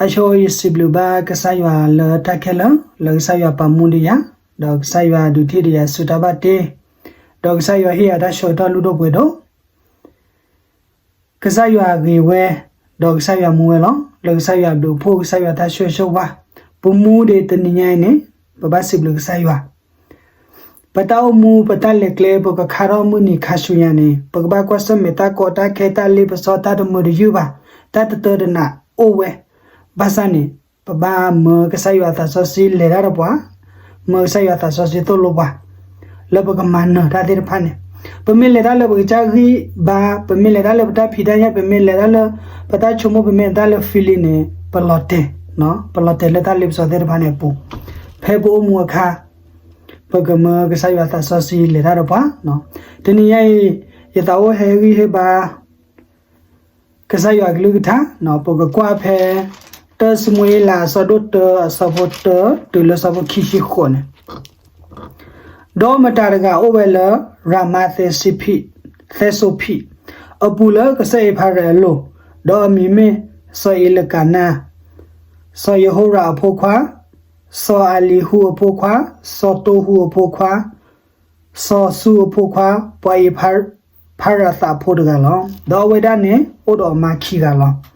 အဆိ ယစံးဘျုးဘၣ်ကစၢ်ယွၤလၢတၢ်ခဲလၢာ်, လၢကစၢ်ယွၤပာ်မူဒံးယၤ, ဒီးကစၢ်ယွၤဒုးထံၣ်ဒံးယၤဆူတၢ်ဘၣ်တ့, ဒီးကစၢ်ယွၤဟ့ၣ်ယၤတၢ်ဆၢကတီၢ်လုၢ်ဒိၣ်ပှ့ၤဒိၣ်. ကစၢ်ယွၤဂ့ၤဝဲ, ဒီးကစၢ်ယွၤမူဝဲလီၤ. လၢကစၢ်ယွၤဘျုးဖှိၣ် ကစၢ်ယွၤတၢ်ဆိၣ်ဂ့ၤဆိၣ်ဝါ, ပမူဒံးတနံၤညါအံၤန့ၣ် ပဘၣ်စံးဘျုးကစၢ်ယွၤ ပတၢ်အိၣ်မူ ပတၢ်လဲၤကျဲ ပကခါထီၣ်မုၢ်နံၤခါဆူညါန့ၣ် ပကဘၣ်ကွၢ်ဆၢၣ်မဲာ်တၢ်ကီတၢ်ခဲ တၢ်လ့ပစီ တၢ်တမုာ်တယုၢ်ဘၣ်, တၢ်တတၢတနးအိၣ်ဝဲ. ဘၣ်ဆၣ်န့ၣ် ပဘၣ်မၢကစၢ်ယွၤသးစီဆှံလဲၤတၢ်ဒီးပှၤ, မၢကစၢ်ယွၤသးစီဆှံသိၣ်လိပှၤ လၢပကမၤနၢၤတၢ်သ့ၣ်တဖၣ်န့ၣ်, ပမ့ၢ်လဲၤတၢ်လၢပကစၢ်ဂံၢ်ဘါ, ပမ့ၢ်လဲၤတၢ်လၢပတၢ်ဖံးတၢ်ညၣ်, ပမ့ၢ်လဲၤတၢ်လၢပတၢ်ဆိကမိၣ်, ပမ့ၢ်လဲၤတၢ်လၢ feeling န့ၣ် ပလီၤတဲာ်, ပလီၤတဲာ်လၢတၢ်လ့ပစီသ့ၣ်တဖၣ်န့ၣ်အပူၤ, ဖဲပအိၣ်မူအခါ ပကမၢကစၢ်ယွၤသးစီဆှံလဲၤတၢ်ဒီးပှၤ. တနံၤညါအံၤ ယသးအိၣ်ဟဲဂံၢ်ဟ့ၣ်ဘါ ကစၢ်ယွၤကလုၢ်ကထါ, ပကကွၢ်ဖဲ တၢၢ်စမူၤအ့လး အဆၢဒိၣ်တၢ အဆၢဖိတၢ တုၤလၢဆၢဖိခံဆံဃိးန့ၣ်, ဒီးမတၤတဂၤအိၣ်ဝဲလၢ ရၤမါသဲစိဖံး, သဲစိဖံး, အပူၤလၢကစၢၢ်အ့ဖါရၢၣ်အလိၤ, ဒီးအမံၤမ့ၢ်စီၤအ့လကၤနါ, စီၤယဟိရၣ်အဖိခွါ, စီၤအလံၤဟူအဖိခွါ, စီၤတိဟူအဖိခွါ, စီၤစူအဖိခွါ, ပှၤအ့ဖါရၣ်သးဖိတဂၤလီၤ. ဒီးအဝဲဒၣ်န့ၣ် အိၣ်ဒီးအမါခံဂၤလီၤ.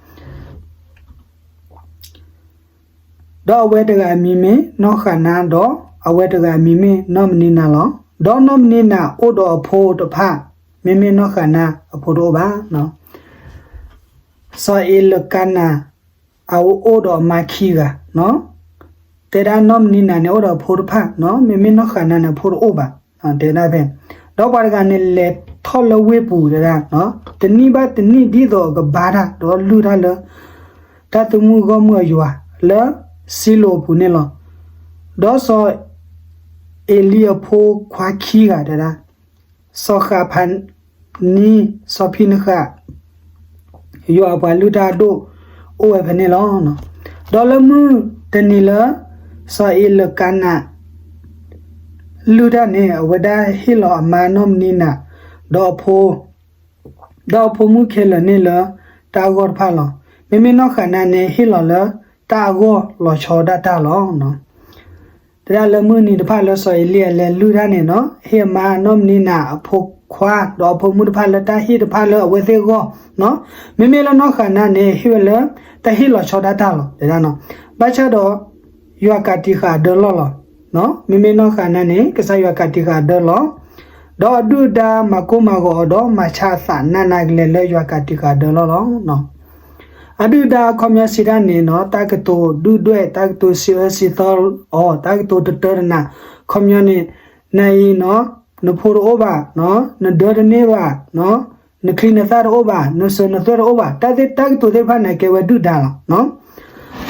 ဒီးအဝဲတဂၤအမံၤမ့ၢ်နီၢ်ဃၣ်နါ, ဒီးအဝဲတဂၤအမံၤမ့ၢ်နီၢ်မနံနၤလီၤ. ဒီးနီၢ်မနံနၤအိၣ်ဒီးအဖိတဖၣ်, မ့မ့ၢ်နီၢ်ဃၣ်နါအဖိတအိၣ်ဘၣ်. စီၤအ့လကၤနါ အအိၣ်ဒီးအမါခံဂၤ, တဲဒၣ်နီၢ်မနံနၤန့ၣ် အိၣ်ဒီးအဖိတဖၣ်, မ့မ့ၢ်နီၢ်ဃၣ်နါန့ၣ် အဖိတအိၣ်ဘၣ်, တဲဒၣ်ဖဲ. ဒီးပှၤတဂၤန့ၣ် လဲၤထီၣ်လၢဝ့ၢ်ပူၤတဲဒၣ်, တနံၣ်ဘၣ်တနံၣ်ဒ်သိးအကဘါတၢ် ဒီးလုၢ်တၢ်လၢ တၢ်သမူဂီၢ်မုၢ်အယွၤ လၢစံလိာ်အပူၤန့ၣ်လီၤ. ဒီးစီၤအ့လံအဖိခွါခံဂၤတဲဒၣ်, စီၤဃးဖနံ, စီၤဖံနဃး, ယွၤအပှၤလုၢ်တၢ်အဒိၣ် အိၣ်ဝဲဖဲန့ၣ်လီၤ. ဒီးလၢမုၢ်တနံၤလၢ စီၤအ့လကၤနါ လုၢ်တၢ်န့ၣ် အဝဲဒၣ်ဟ့ၣ်လီၤအမါနီၢ်မနံနၤ, ဒီးအဖိ, ဒီးအဖိမုၣ်ခဲလၢာ်န့ၣ်လၢတၢ်အဂီၢ်တဖၣ်လီၤ. မ့မ့ၢ်နီၢ်ဃၣ်နါန့ၣ် ဟ့ၣ်လီၤလၢတၢ်အဂီၢ်လီၤဆီဒၣ်တၢ်လီၤ. တဲဒၣ်လၢမုၢ်နံၤတဖၣ်လၢစီၤအ့လံအလဲၤလုၢ်တၢ်န့ၣ်နီၤ, ဟ့ၣ်အမါနီၢ်မနံနၤအဖိခွါ ဒီးအဖိမုၣ်တဖၣ်လၢတၢ်ဟ့ၣ်တဖၣ်လၢအဝဲသ့ၣ်အဂီၢ်, မ့မ့ၢ်လၢနီၢ်ဃၣ်နါန့ၣ် ဟ့ၣ်ဝဲလၢတၢ်ဟ့ၣ်လီၤဆီဒၣ်တၢ်လီၤ. တဲဒၣ်နီၤ, ဘၣ်ဆၣ်ဒီး ယွၤကးတံာ်ဃာ်အဒၢလီၢ်လီၤ. မ့မ့ၢ်နီၢ်ဃၣ်နါန့ၣ် ကစၢ်ယွၤကးတံာ်ဃာ်အဒၢလီၤ. ဒီးအဒုၣ်အဒါမၤကိၢ်မၤဂီၤအီၤဒီး မၤဆါအသးနးနးကလဲာ်လၢယွၤကးတံာ်ဃာ်အဒၢလီၢ်လီၤ. အဒုၣ်အဒါအခီပညီစံးတၢ်န့ၣ်နီၤ, တၢ်ကတိၤဒုၣ်ဒွဲၣ်, တၢ်ကတိၤစံးအၢစံးသီအီၤ, တၢ်ကတိၤတတၢတနး, ခီပညီန့ၣ်, နအံၤနီၤ, နဖိတအိၣ်ဘၣ်, နဒၢတန့ၢ်ဘၣ်, နချံနသၣ်တအိၣ်ဘၣ်, နစၢၤနသွဲၣ်တအိၣ်ဘၣ်, တၢ်သ့ၣ်တၢ်ကတိၤသ့ၣ်တဖၣ်န့ၣ် ကဲဝဲဒုၣ်ဒါလီၤ.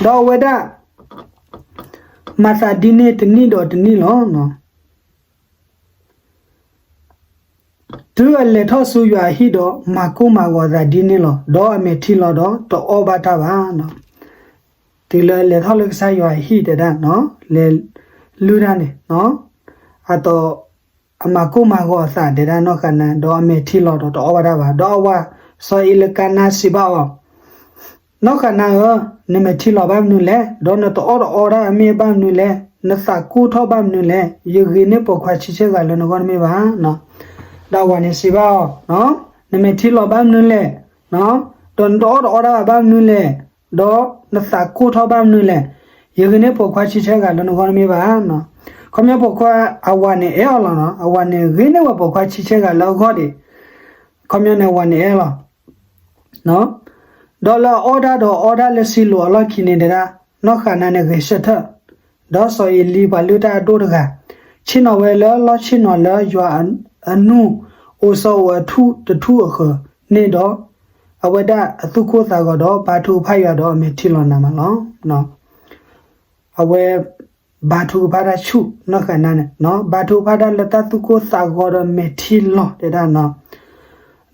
ဒီးအဝဲဒၣ် မၤသးဒ်န့ၣ်တနံၣ်ဒီးတနံၣ်လီၤ. တုၤအလဲၤထီၣ်ဆူယွၤအဟံၣ်ဒီး မၤကိၢ်မၤဂီၤအသးဒ်န့ၣ်လီၤ. ဒီးအမဲာ်ထံလီၤဒီးတအီၣ်ဘၣ်တၢ်ဘၣ်. တုၤလၢလဲၤထီၣ်လၢကစၢ်ယွၤအဟံၣ်တဲဒၣ်, လဲၤလုၢ်တၢ်န့ၣ်, အတီၢ်, အမၤကိၢ်မၤဂီၤအသးတဲဒၣ်နီၢ်ဃၣ်နါ, ဒီးအမဲာ်ထံလီၤဒီးတအီၣ်ဘၣ်တၢ်ဘၣ်. ဒီးအဝၤစီၤအ့လကၤနါစံးဘၣ်အီၤ, နီၢ်ဃၣ်နါဧၢ, နမဲာ်ထံလီၤဘၣ်မနုၤလဲၣ်, ဒီးနတအီၣ်တအီတၢ်မ့ၢ်ဘၣ်မနုၤလဲၣ်, နသးကိၢ်ထီၣ်ဘၣ်မနုၤလဲၣ်, ယဂ့ၤန့ၢ်ပိာ်ခွါဆံဆဲၣ်ဂၤလၢနဂီၢ်တမ့ၢ်ဘၣ်. ဒီးအဝၤန့ၣ်စံးဘၣ်အီၤ, နမဲာ်ထံလီၤဘၣ်မနုၤလဲၣ်, ဒီးနတအီၣ်တအီတၢ်ဘၣ်မနုၤလဲၣ်, ဒီးနသးကိၢ်ထီၣ်ဘၣ်မနုၤလဲၣ်, ယဂ့ၤန့ၢ်ပိာ်ခွါဆံဆဲၣ်ဂၤလၢနဂီၢ်တမ့ၢ်ဘၣ်. ခီပညီပိာ်ခွါအဝၤန့ၣ်အဲၣ်အီၤလီၤ. အဝၤန့ၣ်ဂ့ၤန့ၢ်ဝဲပိာ်ခွါဆံဆဲၣ်ဂၤလၢအဂီၢ်ဒံး, ခီပညီန့ၣ်အဝၤန့ၣ်အဲၣ်လီၤ. ဒီးလၢအအီၣ်တၢ်ဒီးအီတၢ်လၢစံလိာ်အလီၢ်ခံန့ၣ်တဲဒၣ်, နီၢ်ဃၣ်နါန့ၣ်ဂဲၤဆၢထၢၣ်, ဒီးစီၤအ့လံပှၤလုၢ်တၢ်အဒိၣ်တဂၤ, ဆ့ၣ်နီၤဝဲလၢလီၢ်ဆ့ၣ်နီၤလၢယွၤအနူၢ်အိၣ်စီၤအိၣ်အထူၣ်တထူၣ်အဃၢၤန့ၣ်ဒီး, အဝဲဒၣ်အသူၣ်ကိၢ်သးဂီၤဒီး ဘါထုကဖၣ်ယွၤဒီးအမဲာ်ထံလီၤနးမးလီၤ. အဝဲ ဘါထုကဖၣ်တၢ်ဆူၣ်နီၢ်ဃၣ်နါန့ၣ်, ဘါထုကဖၣ်တၢ်လၢတၢ်သူၣ်ကိၢ်သးဂီၤဒီးမဲာ်ထံလီၤတဲဒၣ်နီၤ.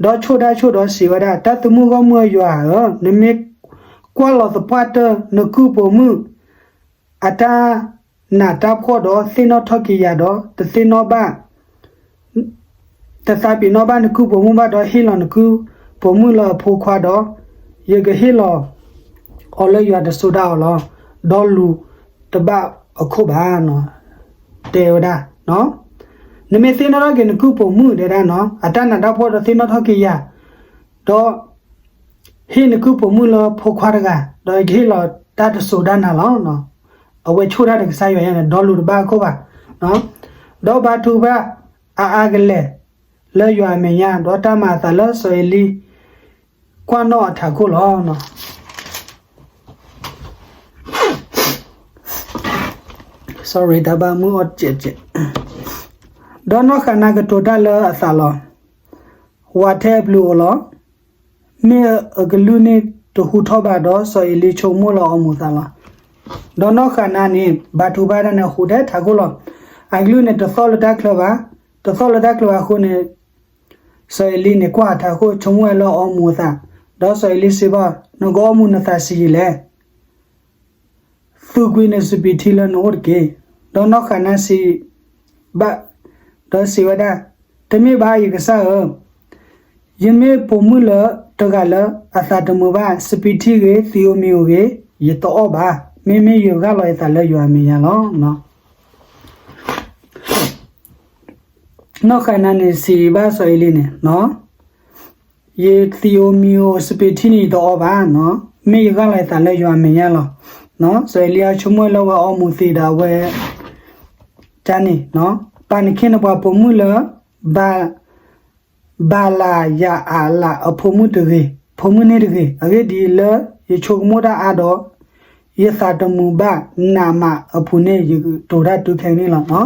ဒီးဆိၣ်တၢ်ဆိၣ်ဒီးစံးဝဲဒၣ်, တၢ်သမူဂီၢ်မုၢ်အယွၤဧၢ, နမ့ၢ်ကွၢ်လီၤသပှၢ်တၢၢ်နကုၢ်ပိာ်မုၣ် အတၢ်နာ်တၢ်ဖှီၣ်ဒီးသ့ၣ်နီၣ်ထီၣ်က့ၤယၤဒီး တသ့ၣ်နီၣ်ဘၣ် တသးပ့ၤနီၣ်ဘၣ်နကုၢ်ပိာ်မုၣ်ဘၣ်ဒီး ဟ့ၣ်လီၤနကုၢ်ပိာ်မုၣ်လၢအဖိခွါဒီး, ယကဟ့ၣ်လီၤ အီၤလၢယွၤတစိၤဒၣ်အီၤလီၤ. ဒီလူၤတဘၣ်အခိၣ်ဘၣ်, တဲဝဲဒၣ်, နမ့ၢ်သ့ၣ်နီၣ်ထီၣ်က့ၤနကုၢ်ပိာ်မုၣ်တဲဒၣ်နီၤ, အတၢ်နးတၢ်ဖှီၣ်ဒီးသ့ၣ်နီၣ်ထီၣ်က့ၤယၤ, ဒီးဟ့ၣ်နကုၢ်ပိာ်မုၣ်လၢဖိခွါတဂၤ, ဒီးယကဟ့ၣ်လီၤတၢ်တစိၤဒၣ်နၤလီၤ. အဝဲဆိၣ်တၢ်ဒီးကစၢ်ယွၤယါန့ၣ် ဒီလူၤတဘၣ်အခိၣ်ဘၣ်, ဒီးဘါထုကဖၣ်အါအါကလဲာ်လၢယွၤအမဲာ်ညါ, ဒီးတၢ်မၤအသးလၢစီၤအ့လံ ကွၢ်နီၣ်အထးခိၣ်လီၤ. Sorry, တၢ်ဘၣ်မုၢ်အီၣ်စဲးစဲး, ဒီးနီၢ်ဃၤနၤကတိၤတၢ်လၢအသးလီၤ, ဝၤထဲအဘျုးအိၣ်လီၤ. မ့ၢ်အကလုၢ်န့ၣ်တဟူထီၣ်ဘၣ်ဒီး စီၤအ့လံဆိကမိၣ်လၢအီမူၤအသးလီၤ. ဒီးနီၢ်ဃၤနၤန့ၣ် ဘါထုကဖၣ်တၢ်န့ၣ် ဟူးထဲထးခိၣ်လီၤ. အကလုၢ်န့ၣ်တသီၣ်လၢတၢ်ချၢဘၣ်, တသီၣ်လၢတၢ်ချၢဘၣ်အဃိန့ၣ် စီၤအ့လံန့ၣ် ကွၢ်အထးခိၣ် ဆိကမိၣ်ဝဲလၢအီမူၤအသး, ဒီးစီၤအ့လံစံးဘၣ်, နကအီမူၤနသးဆံးယံာ်လဲၣ်. သူၣ်ကွံာ်နစပံးထံလၢနအိၣ်တက့ၢ်. ဒီးနီၢ်ဃၤနၤစံးဘၣ်, ဒီးစံးဝဲဒၣ်, တမ့ၢ်ဘၣ် ယကစၢ်ဧၢ, ယမ့ၢ်ပိာ်မုၣ်လၢတဂၤလၢအသးတမုာ်ဘၣ်, စပံးထံဂ့ၤ, သံးဧိၤမံၤဧိၤဂ့ၤ, ယတအီၣ်ဘၣ်, မ့မ့ၢ်ယဂၢ်လီၤယသးလၢယွၤအမဲာ်ညါလီၤ. နီၢ်ဃၤနၤန့ၣ်စံးဘၣ်စီၤအ့လံန့ၣ်, ယသံးဧိၤမံၤဧိၤစပံးထံန့ၣ်ယတအီၣ်ဘၣ်, မ့ၢ်ယဂၢ်လီၤယသးလၢယွၤအမဲာ်ညါလီၤ. စီၤအ့လံအဆိကမိၣ်လၢဝဲအီမူၤသံးဒီးအဝဲ တၢ်န့ၣ်, ပာ်နခ့နပှၤပိာ်မုၣ်လၢ ဘၤလယၤအးလးအဖိမုၣ်တဂ့ၤ, ဖိမုၣ်န့ၣ်တဂ့ၤ. အဂ့ၢ်ဒ်အံၤ, လၢယဆိကမိၣ်တၢ်အါဒီး ယသးတမုာ်ဘၣ်နးမးအပူၤန့ၣ် ယကတိၤတၢ်တုၤခဲအံၤန့ၣ်လီၤ.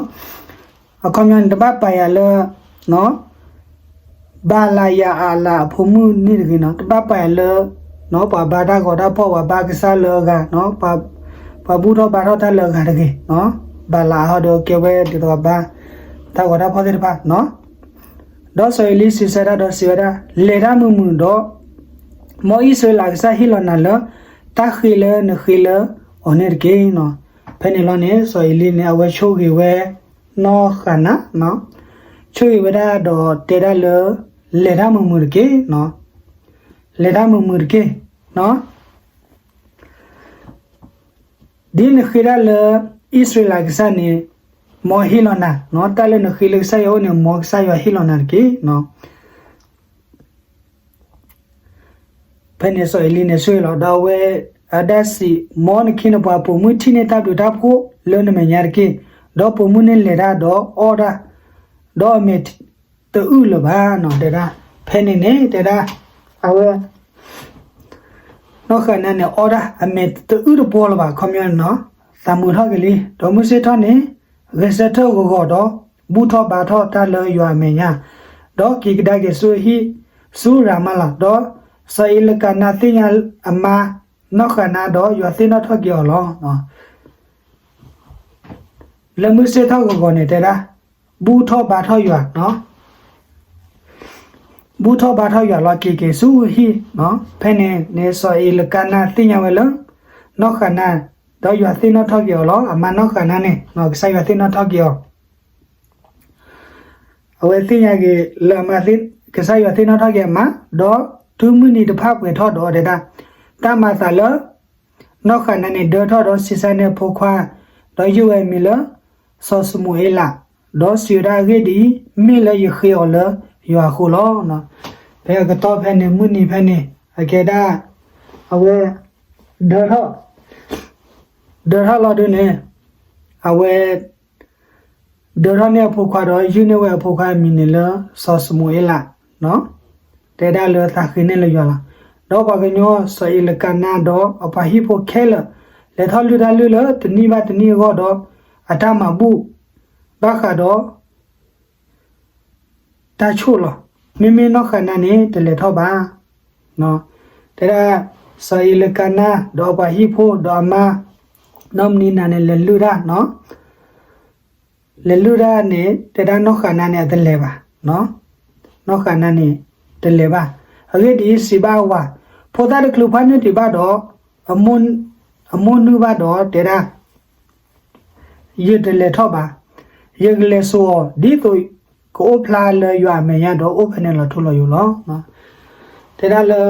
အခီပညီန့ၣ် တဘၣ်ပာ်ယၤလၢ ဘၤလယၤအးလးအဖိမုၣ်န့ၣ်တဂ့ၤနီၤ, တဘၣ်ပာ်ယၤလၢ ပှၤဘါတၢ်ဂီၤတၢ်ဖီၣ်, ပှၤဘါကစၢ်လၢအဂၤ, ပှၤဘူၣ်ထီၣ်ဘါထီၣ်တၢ်လၢအဂၤတဂ့ၤ. ဘၤလယၤအီၤဒီးကဲဝဲဒ်သိးဘါတၢ်ဂီၤတၢ်ဖီၣ်သ့ၣ်တဖၣ်. ဒီးစီၤအ့လံစံးဆၢတၢ်ဒီးစံးဝဲဒၣ်, လဲၤတၢ်မုာ်မုာ်ဒီး မ်အံၣ်စရ့လးအကစၢ်ဟ့ၣ်လီၤနၤလၢ တၢ်ဃ့လၢနဃ့လၢအီၤန့ၣ်တက့ၢ်. ဖဲန့ၣ်လီၤန့ၣ် စီၤအ့လံန့ၣ် အဝဲဆိၣ်ဂ့ၤဝဲ နီၢ်ဃၤနၤ, ဆိၣ်ဂ့ၤဝဲဒၣ်ဒီးတဲဒၣ်လၢ လဲၤတၢ်မုာ်မုာ်တက့ၢ်, လဲၤတၢ်မုာ်မုာ်တက့ၢ်. ဒ်နဃ့တၢ်လၢ အံၣ်စရ့လးကစၢ်န့ၣ် မ်အဟ့ၣ်လီၤနၤ, တၢ်လၢနဃ့လၢကစၢ်ယွၤအအိၣ်န့ၣ် မ်ကစၢ်ယွၤဟ့ၣ်လီၤနၤတက့ၢ်. ဖဲန့ၣ်စီၤအ့လံန့ၣ်ဆိၣ်ဂ့ၤလီၤ, ဒီးအဝဲအဒၣ်စံး, မ်နခ့နပှၤပိာ်မုၣ်ထံၣ်န့ၢ်တၢ်ဘျုးတၢ်ဖှိၣ်လၢနမဲာ်ညါတက့ၢ်. ဒီးပိာ်မုၣ်န့ၣ်လဲၤတၢ်ဒီးအီၣ်တၢ်, ဒီးအမဲာ်တအုၣ်လၢၤဘၣ်နီၤ, တဲဒၣ်, ဖဲန့ၣ်န့ၣ် တဲဒၣ်, အဝဲ နီၢ်ဃၤနၤန့ၣ် အီၣ်တၢ်အမဲာ်တအုၣ်တပှီၤလၢၤဘၣ်, အခီပညီန့ၣ်နီၤ, သးမုာ်ထီၣ်က့ၤလံ. ဒီးမုၢ်ဆ့ၣ်ထီၣ်န့ၣ် ဂဲၤဆၢထၢၣ်ဂီၤဂီၤဒီး ဘူၣ်ထီၣ်ဘါထီၣ်တၢ်လၢယွၤအမဲာ်ညါ, ဒီးက့ၤကဒါက့ၤဆူအဟံၣ်ဆူရၤမၤလး, ဒီးစီၤအ့လကၤနါသ့ၣ်ညါအမါနီၢ်ဃၤနၤဒီး ယွၤသ့ၣ်နီၣ်ထီၣ်က့ၤအီၤလီၤ. လၢမုၢ်ဆ့ၣ်ထီၣ်ဂီၤဂီၤန့ၣ်တဲဒၣ်, ဘူၣ်ထီၣ်ဘါထီၣ်ယွၤ, ဘူၣ်ထီၣ်ဘါထီၣ်ယွၤလီၤက့ၤက့ၤဆူအဟံၣ်, ဖဲန့ၣ်န့ၣ် စီၤအ့လကၤနါသ့ၣ်ညါဝဲလၢ နီၢ်ဃၤနၤ ဒီးယွၤသ့ၣ်နီၣ်ထီၣ်က့ၤအီၤလီၤ. အမါနီၢ်ဃၤနၤန့ၣ် ကစၢ်ယွၤသ့ၣ်နီၣ်ထီၣ်က့ၤအီၤ အဝဲသ့ၣ်ညါက့ၤလၢအမါ ကစၢ်ယွၤသ့ၣ်နီၣ်ထီၣ်က့ၤအမါ, ဒီးတုၤမုၢ်နံၤတဖၣ်ပှဲၤထီၣ်ဒီးတဲဒၣ်, တၢ်မၤအသးလၢ နီၢ်ဃၤနၤန့ၣ် ဒၢထီၣ်ဒီးဆံးစၢ်န့ၢ်အဖိခွါ, ဒီးယုၢ်ဝဲအမံၤလၢ စီၤၡမူၤအ့လး, ဒီးစံးဝဲဒၣ်, အဂ့ၢ်ဒ်အံၤ, မ့ၢ်လၢယဃ့အီၤလၢယွၤအဃိလီၤ. ဖဲအကတီၢ်ဖဲန့ၣ် မုၢ်နံၤဖဲန့ၣ် အကဲဒၣ် အဝဲ ဒၢထီၣ် ဒၢထီၣ်လီၤဒုန့ၣ် အဝဲ ဒၢထီၣ်န့ၢ်အဖိခွါဒီး ယုၢ်န့ၢ်ဝဲအဖိခွါအမံၤန့ၣ်လၢ စီၤၡမူၤအ့လး, တဲဒၣ်လၢသးဃ့န့ၢ်လၢယွၤလီၤ. ဒီးပှၤကညီစီၤအ့လကၤနါဒီးအပှၤဟံၣ်ဖိခဲလၢာ် လဲၤထီၣ်လုၢ်တၢ်လုၢ်လၢတနံၣ်ဘၣ်တနံၣ်အဂီၢ်ဒီး အတၢ်မၤဘူၣ်ဘၣ်ဃးဒီး တၢ်ဆိၣ်လီၤ. မ့မ့ၢ်နီၢ်ဃၤနၤန့ၣ် တလဲၤထီၣ်ဘၣ်. တဲဒၣ် စီၤအ့လကၤနါ ဒီးအပှၤဟံၣ်ဖိဒီးအမါ နီၢ်မနံနၤန့ၣ် လဲၤလုၢ်တၢ်, လဲၤလုၢ်တၢ်န့ၣ် တဲဒၣ်နီၢ်ဃၤနၤန့ၣ် အတလဲၤဘၣ်. နီၢ်ဃၤနၤန့ၣ် တလဲၤဘၣ်. အဂ့ၢ်ဒ်အံၤ, စံးဘၣ်အဝၤ, ဖိသၣ်တချုးဖးနုာ်တ့ၢ်ဘၣ်ဒီး အမိၢ်နုာ်ဘၣ်ဒီး တဲဒၣ် ယတလဲၤထီၣ်ဘၣ်. ယကလဲၤစိာ်အီၤ ဒ်သိးကအိၣ်ဖျါလၢယွၤအမဲာ်ညါဒီး အိၣ်ဖဲန့ၣ်လီၤထူလီၤယိာ်လီၤ. တဲဒၣ်လၢ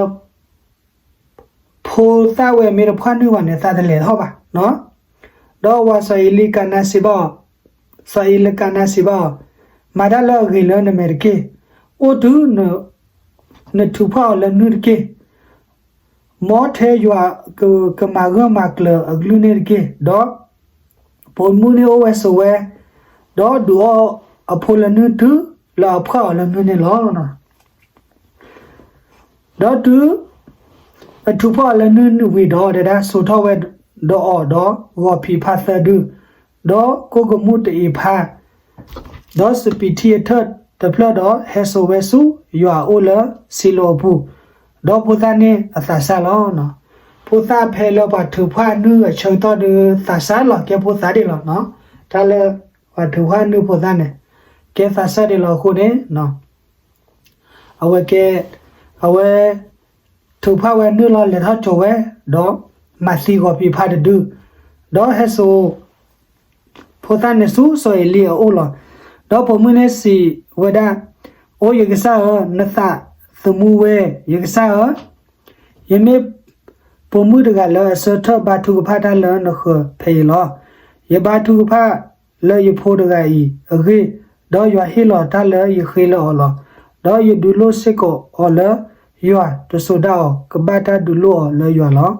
ဖိ ဖိသၣ်ဝဲမ့ၢ်တဖှၣ်နုာ်ဘၣ်န့ၣ် သးတလဲၤထီၣ်ဘၣ်. ဒီးဝၤစီၤအ့လံကနၣ်စံးဘၣ်အီၤ, စီၤအ့လံကနၣ်စံးဘၣ်အီၤ, မၤတၢ်လၢအဂ့ၤလၢနမဲာ်တက့ၢ်. အိၣ်တုၤ နထုးဖှၣ်အီၤလၢနုၢ်တက့ၢ်. မ်ထဲယွၤကမၤဂၢၢ်မၤကျၢၤအကလုၢ်န့ၣ်တက့ၢ်. ဒီးပိာ်မုၣ်န့ၣ်အိၣ်ဝဲဆိးဝဲ, ဒီးဒုးအီၣ်အဖိလၢနုၢ်တုၤလၢအဖှၣ်အီၤလၢနုၢ်န့ၣ်လီၤ. ဒီးတုၤအထုးဖှၣ်အီၤလၢနုၢ်ဝံၤဒီး တဲဒၣ် စိာ်ထီၣ်ဝဲဒီးအီၤဒီးဂီၤဖံးဖါသၢဒု, ဒီးကိၣ်ကမူၣ်တအ့ၤဖါ, ဒီးစပံးထံအထၢၣ်တဖျၢၣ်ဒီး ဟဲစိာ်ဝဲဆူယွၤအအိၣ်လၢစံလိၤအပူၤ, ဒီးဖိသၣ်န့ၣ်အသးစၢ်လီၤ. ဖိသၣ်ဖဲလၢပှၤထုးဖှၣ်နုၢ်အဆၢကတီၢ်ဒီး သးစၢ်လီၤ ကဲဖိသၣ်ဒံးလီၤ. တၢ်လၢပှၤထုးဖှၣ်နုၢ်ဖိသၣ်န့ၣ် ကဲသးစၢ်ဒံးလီၤအဃိန့ၣ် အဝဲကဲ, အဝဲ ထုးဖှၣ်ဝဲနုၢ်လီၤ လဲၤထီၣ်စိာ်ဝဲ, ဒီးမၤသံဂီၤဖံးဖါတဒု, ဒီးဟဲစိာ် ဖိသၣ်န့ၣ်ဆူစီၤအ့လံအအိၣ်လီၤ. ဒီးပိာ်မုၣ်န့ၣ်စံးဝဲဒၣ်, အိ ယကစၢ်ဧၢ, နသးသမူဝဲ, ယကစၢ်ဧၢ, ယမ့ၢ်ပိာ်မုၣ်တဂၤလၢအဆၢထၢၣ်ဘါထုကဖၣ်တၢ်လၢနဃၢၤဖဲအံၤလီၤ. ယဘါထုကဖၣ်လၢယဖိတဂၤအံၤအဂ့ၢ်, ဒီးယွၤဟ့ၣ်လီၤတၢ်လၢယဃ့လၢအီၤလီၤ. ဒီးယဒုးလိၢ်စ့ၢ်ကီးအီၤလၢယွၤ, တစိၤဒၣ်အီၤ ကဘၣ်တၢ်ဒုးလိၢ်အီၤလၢယွၤလီၤ.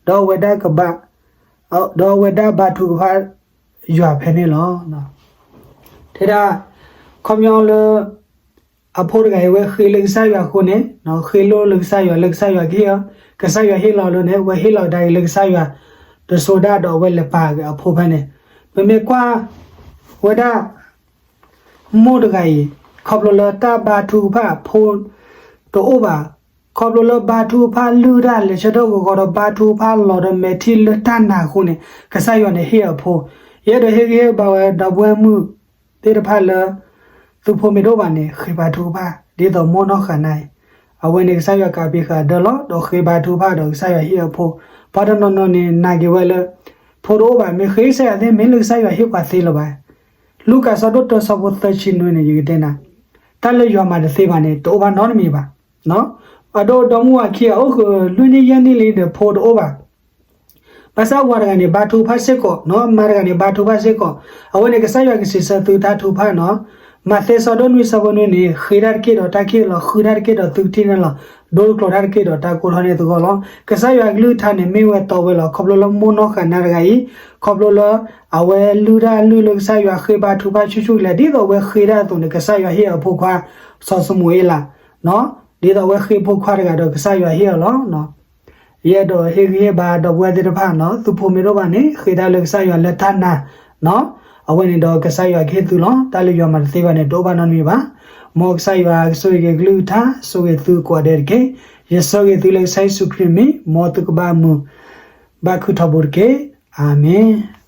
ဒီးအဝဲဒၣ်ကဘၣ်, ဒီးအဝဲဒၣ်ဘါထုကဖၣ်ယွၤဖဲန့ၣ်လီၤ. တဲဒၣ် ခီပညီလၢ အဖိတဂၤအံၤ အဝဲဃ့လၢကစၢ်ယွၤအဃိန့ၣ်, ဃ့လိၢ်လၢကစၢ်ယွၤ လၢကစၢ်ယွၤကဟ့ၣ်အီၤ, ကစၢ်ယွၤဟ့ၣ်လီၤလၢန့ၣ် အဝဲဟ့ၣ်လီၤကဒါက့ၤလၢကစၢ်ယွၤ, တစိၤဒၣ်ဒီးအဝဲလဲၤပာ်အဖိဖဲန့ၣ်. ပမ့ၢ်ကွၢ်ဝဲဒၣ် မိၢ်တဂၤအံၤ ခီဖျိလၢတၢ်ဘါထုကဖၣ်အဖိတအိၣ်ဘၣ်, ခီဖျိလၢဘါထုကဖၣ်လုၢ်တၢ် လဲၤဆၢထၢၣ်ဂီၤဂီၤဒီးဘါထုကဖၣ်လီၤဒီးမဲာ်ထံၣ်လၢတၢ်နာ်အဃိန့ၣ် ကစၢ်ယွၤန့ၣ်ဟ့ၣ်အဖိ. ယအဲၣ်ဒိးဟ့ၣ်ဂံၢ်ဟ့ၣ်ဘါဝဲဒီပုၢ်ဝဲၢ်မုၣ်သ့ၣ်တဖၣ်လၢ သုဖိမ့ၢ်တအိၣ်ဘၣ်န့ၣ် ဃ့ဘါထုကဖၣ် ဒ်သိးမိၢ်နီၢ်ဃာ်နၤအံၤ, အဝဲန့ၣ်ကစၢ်ယွၤကးပံၤဃာ်ဒၢလီၤ ဒီးဃ့ဘါထုကဖၣ်ဒီးကစၢ်ယွၤဟ့ၣ်အဖိ. ပှၤတနီၤနီၤန့ၣ် နာ်က့ၤဝဲလၢ ဖိတအိၣ်ဘၣ် မ့ၢ်ဃ့ကစၢ်ယွၤသ့ၣ်မ့ၢ်လၢကစၢ်ယွၤဟ့ၣ်ပှၤသ့လၢၤဘၣ်. လူၤကၣ်ဆၢဒိၣ်တၢဆၢဖိသၢဆံနွံန့ၣ် ယကတဲနၤ, တၢ်လၢယွၤမၤတသ့ဘၣ်န့ၣ် တအိၣ်ဘၣ်နီတမံၤဘၣ်. အဒိ ဒီမါဝၤခံဂၤ အိၣ်ဃုာ်လွံၢ်နံၣ်ယဲၢ်နံၣ်လံဒီး ဖိတအိၣ်ဘၣ်. ဘၣ်ဆၣ်ဝၤတဂၤန့ၣ် ဘါထုကဖၣ်စ့ၢ်ကီး, မါတဂၤန့ၣ် ဘါထုကဖၣ်စ့ၢ်ကီး. အဝဲန့ၣ် ကစၢ်ယွၤကစံးဆၢသုတၢ်ထုကဖၣ်နီၤ. မးသဲဆၢဒိၣ်နွံဆၢဖိနွံန့ၣ် ဃ့တၢ်တက့ၢ်ဒီးတၢ်ကဟ့ၣ်လီၤ, ဃုတၢ်တက့ၢ်ဒီးသုကထံၣ်န့ၣ်လီၤ, ဒိတကျိၤတၢ်တက့ၢ်ဒီးတၢ်ကိးထီၣ်န့ၢ်သဂီၢ်လီၤ. ကစၢ်ယွၤကလုၢ်ကထါန့ၣ် မ့ၢ်ဝဲတီဝဲလီၤ. ခီဖျိလၢမိၢ်နီၢ်ဃာ်နၤတဂၤအံၤ, ခီဖျိလၢအဝဲလုၢ်တၢ်လုၢ်လၢကစၢ်ယွၤ ဃ့ဘါထုကဖၣ်ဆူၣ်ဆူၣ်ကလဲာ် ဒ်သိးအဝဲဃ့တၢ်အသိးန့ၣ် ကစၢ်ယွၤဟ့ၣ်အဖိခွါ စီၤၡမူၤအ့လး ဒ်သိးအဝဲဃ့ဖိခွါတဂၤဒီးကစၢ်ယွၤဟ့ၣ်အီၤလီၤ. ယအဲၣ်ဒိးဟ့ၣ်ဂံၢ်ဟ့ၣ်ဘါဒီပုၢ်ဝဲၢ်သ့ၣ်တဖၣ်နီၤ, သုဖိမ့ၢ်တအိၣ်ဘၣ်န့ၣ် ဃ့တၢ်လၢကစၢ်ယွၤလၢတၢ်နာ်, အဝဲန့ၣ်ဒီးကစၢ်ယွၤကဟ့ၣ်သုလီၤ. တၢ်လၢယွၤမၤတသ့ဘၣ်န့ၣ် တအိၣ်ဘၣ်နီတမံၤဘၣ်. မ်ကစၢ်ယွၤကဆိၣ်ဂ့ၤက့ၤကလုၢ်ကထါ, ဆိၣ်ဂ့ၤသုကိးဂၤဒဲးတက့ၢ်. ယဆၢဂ့ၤသုလၢကစၢ်ယ့ၣ်ၡူးခရံာ်အမံၤ, မ်သုကဘၣ်မုာ်ဘၣ်ခုၣ်ထီဘိတက့ၢ်. အၤမ့ၣ်.